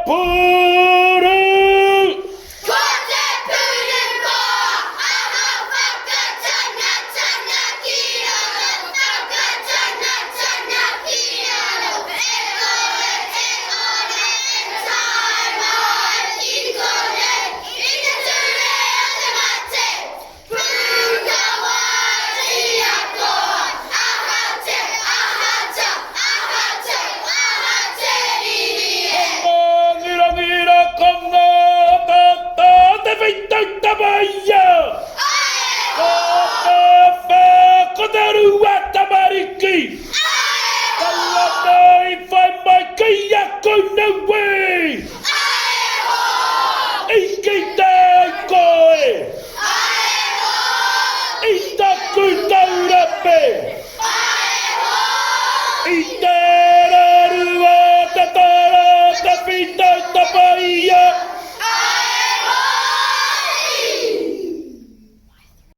puru! Ko te puru koa, aha whakatanatana ki raro, whakatanatana ki raro, e kore, e ore, e tae mai ki konei, i te ture o te mate. Pūkawatia koa, aha te, aha ta, aha te, aha te riri e. Rangirangira ko ngā tata te whitautamaia. Ko te whē ko te rua tamariki. Kalana i whai mai ki a kounaue. I kite ai koe. I taku taurape. I te rarua te tara te whitau tapaia.